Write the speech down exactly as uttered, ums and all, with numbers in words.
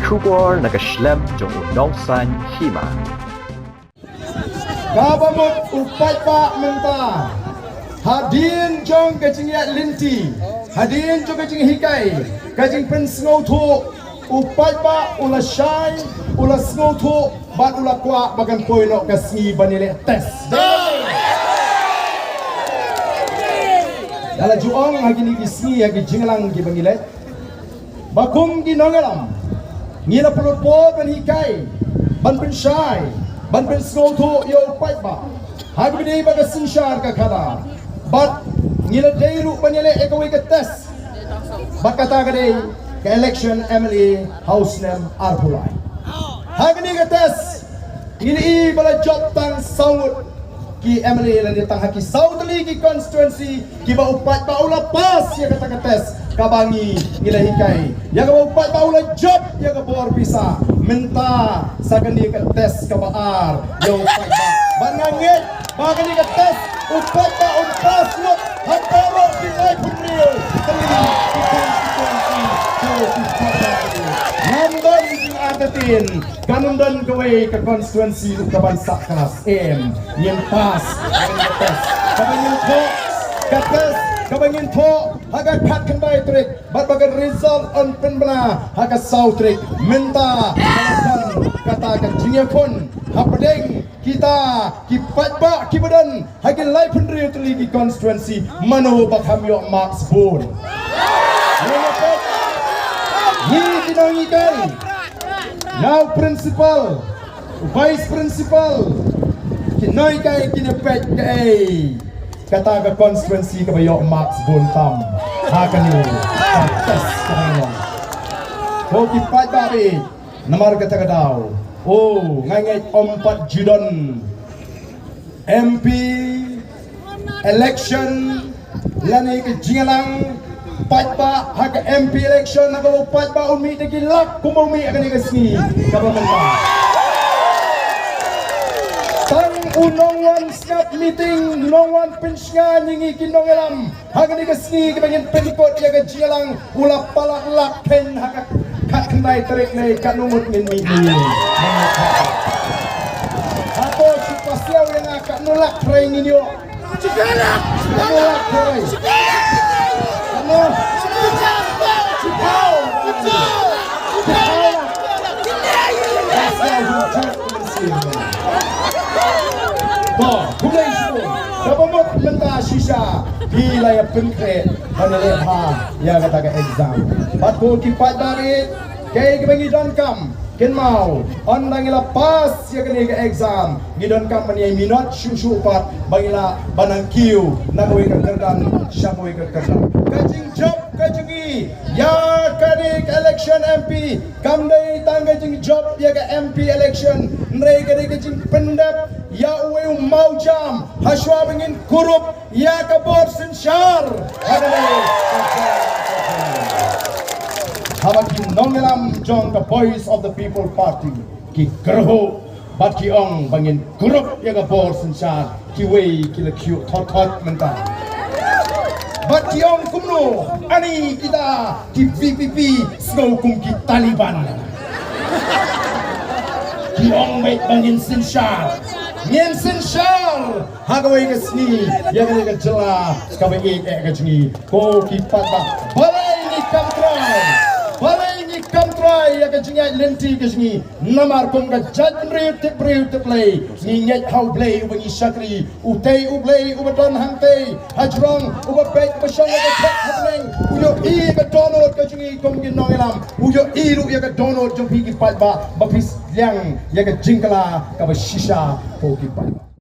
Khubor na ka shlem jong u Nongsaiñ Hima. Kaba mut u paidbah mynta, hadien jong ka jingïaid lynti, hadien jong ka jinghikai, ka jingpynsngewthuh, u paidbah u la shai, u la sngewthuh, bad u la kwah ba kan poi noh ka sngi ban ïaleh test. Nga la ju ong ha kine ki sngi, ha ki jingïalang kiba ngi leh, ba kum ki nongïalam ngi la pynlut por ban hikai, ban pynshai, ban pynsngewthuh ïa u paidbah ha kaba dei ba ka synshar ka khadar. Bad ngi la dei ruh ban ïaleh ïa kawei ka test. Bad kata ka dei ka election M L A ha u snem arphew lai. Ha kane ka test ngi la i ba la jop tang saw ngut ki M L A lane tang ha ki saw tylli ki constituency kiba u paidbah u la pass ïa kata ka test kaba ngi, ngi la hikai. Ïa kaba u paidbah u la jop ïa ka bor pisa. Mynta sa kane ka test kaba ar ïa u paidbah. Bad nga ngeit ba kane ka test u paidbah un pass lut ha baroh ki laiphew hynriew tylli ki constituency. Ngam don jingartatien, kan ym don kawei ka constituency ruh kaban sah klas em. Ngin pass, ngin pass. Kaba ngin thoh, ka test kaba ngin thoh ha ka khatkhyndai tarik, bad ba ka result yn pynbna ha ka saw tarik. Mynta ka la don kata ka jingïakhun hapdeng kita ki paidbah kiba don ha ki laiphew hynriew tylli ki constituency, mano ba kham ïoh marks bun. Ngi ki nonghikai, nga u principal, u vice principal, ki nonghikai kin ïa peit kaei kata ka constituency kaba ïoh marks bun tam ha kane ka test kaba ngi ong. Ko ki paidbah, namar kata ka daw, oh, nga ngeit ym pat ju don M P election lane ka jingïalang paidbah ha ka M P election, ha kaba u paidbah un mih da ki lak kumba u mih ha kane ka sngi kaba mynta. Tang u nongwan sngap meeting, u nongwan pynshngaiñ ïa ngi ki nongïalam ha kane ka sngi kaba ngin pynkut ïa ka jingïalang, u la palat lak khein ha ka khatkhyndai tarik ne, katno ngut ngin mih ne. Hato shu pasiaw ïa nga, katno lak trai ngin ïoh? Katno lak trai? Katno? Shiphew. Shiphew lak. To, khublei shibun. Kaba mut mynta shisha phi la ïa pynkhreh ban ïaleh bha ïa kata ka exam. Bad ko ki paidbah, kaei kaba ngi donkam, kynmaw, ynda ngi la pass ïa kane ka exam, ngi donkam ban ïai minot shuh shuh pat ba ngi lah ban nang kiew na kawei ka kyrdan sha kawei ka kyrdan. Ka jingjop ka jong ngi ïa kane ka election M P kam dei tang ka jingjop ïa ka M P election, hynrei ka dei ka jingpyndep ïa uwei u mawjam ha shuwa ba ngin kurup ïa ka bor synshar. Haba ki nongïalam jong ka Voice of the People Party ki kyrhuh bad ki ong ba ngin kurup ïa ka bor synshar, kiwei ki la kyiuh thot thot mynta. Bad ki ong kumno, ani kita ki V P P sngew kum ki Taliban. Ki ong beit ba ngin synshar, ngin synshar ha kawei ka sngi ïa kane ka jylla kaba ïeit eh ka jong ngi. Ko ki paidbah, balei ngi kam trai? Balei ngi kam trai ïa ka jingïaid lynti ka jong ngi? Namar kum ka jaitbynriew tipbriew tiplei, ngi ngeit ha U Blei uba ngi shakri, utei U Blei uba don hangtei hajrong, uba peit uba shong ïa ka khet ha bneng, u ïohi ïa ka dohnud ka jong ngi kum ki nongïalam, u ïohi ruh ïa ka dohnud jong phi ki paidbah, ba phi liang ïa ka jingkylla kaba shisha ko ki paidbah.